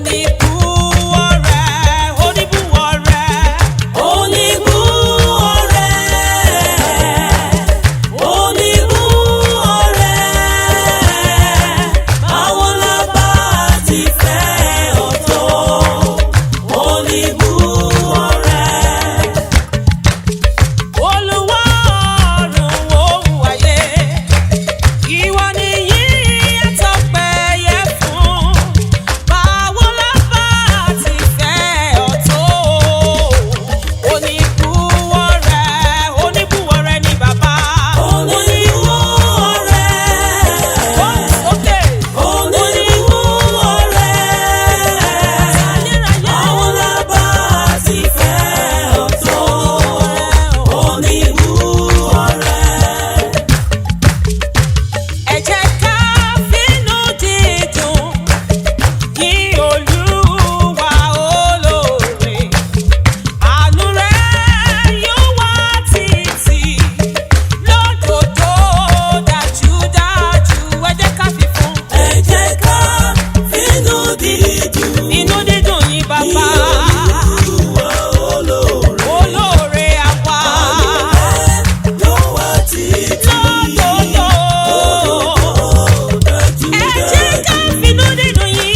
Oníbú ọrẹ, oníbú ọrẹ, Oníbú ọrẹ, oníbú ọrẹ, báwo la bá ti fẹ́ ọ tó? Oníbú ọrẹ. Olúwa ọ̀run òun ayé, ìwọ ni yìnyín àtọpẹ́ yẹ fún. Báwo la bá ti fẹ́ ọ tó? Oníbú ọrẹ, oníbú ọrẹ ni bàbá. Oníbú ọrẹ, Ohùn sókè. Oníbú ọrẹ, báwo la bá ti fẹ́ ọ tó? Oníbú ọrẹ. Ẹ jẹ́ ká fínú dídùn yìn Olúwa olóore. Àánú rẹ̀ yóò wà títí lódodo dájúdájú. Ẹ jẹ́ ká fi fún Ẹ jẹ́ ká fínú dídùn inú dídùn yìn bàbá. Olúwa olóore. Olóore àwa Yóò wà títí lódodo. Ẹ jẹ́ ká fínú dídùn yìn.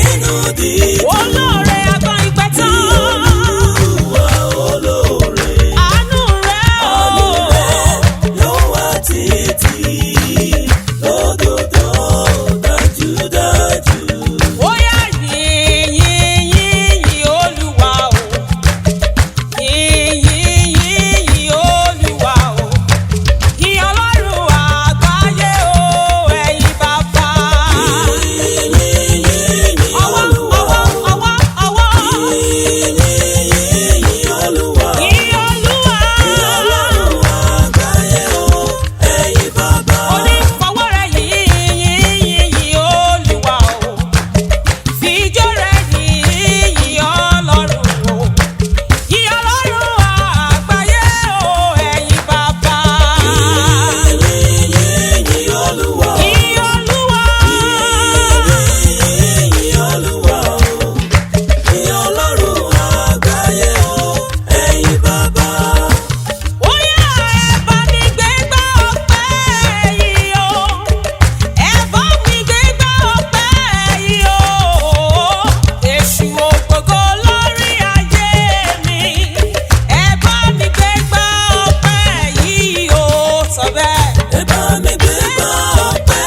Fínú dídùn Olóore àgbọn ìpẹ́ tán. Olúwa olóore. Àánú rẹ̀ o. Yóò wà títí lódodo dájúdájú. Ó yá yìn yìn yìn yìn Olúwa o. Yìn yìn yìn yìn Olúwa o. Yìn Ọlọ́run àgbáyé o, ẹ̀yin bàbá. Yìn yìn yìn Ọwọ́ Olúwa. ọwọ́ ọwọ́ ọwọ́. Yìn yìn yìn Olúwa. Yìn Olúwa. Ọlọ́run àgbáyé o, ẹ̀yin bàbá. Onífọwọ́ rẹ̀ yìn yìn yìn yìn Olúwa o. Fìjó rẹ̀ yìn yìn Ọlọ́run o. Yìn Ọlọ́run àgbáyé o, ẹ̀yin bàbá. Yìn yìn yìn Olúwa. Yìn Olúwa. Yìn yìn Olúwa o, yìn Ọlọ́run àgbáyé o, ẹ̀yin bàbá. Ó yá ẹ bá mi gbé gbá ọpẹ́ yìí o. Ẹ bá mi gbé gbá ọpẹ́ yìí o. Èṣù ògbógo lórí ayé mi. Ẹ bá mi gbé gbá ọpẹ́ yìí o. Sọ bẹ́ẹ̀. Ẹ bá mi gbé gbá ọpẹ́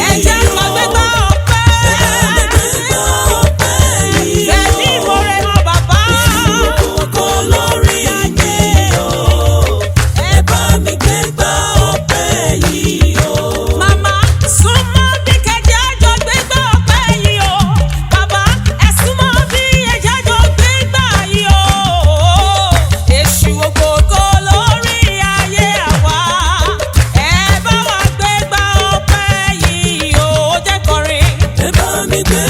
Ẹ yìí jẹ́ o. ká gbé gbá ọpẹ́. Ẹ bá mi gbé gbá ọpẹ́ yìí o. Fẹ̀mí ìmoore hàn bàbá. Ògo lórí mi o. Ẹ bá mi gbé gbá ọpẹ́ yìí o. Màmá súnmọ́ bí kẹjẹ àjọ gbégbá ọpẹ́ yìí o. Bàbá ẹ súnmọ́ bí ẹjẹ́ àjọ gbégbá yìí o. Èṣù ògògó lórí ayé àwa. Ẹ bá wa gbégbá ọpẹ́ yìí o. Ó jẹ́ kọrin. Ẹ bá mi gbé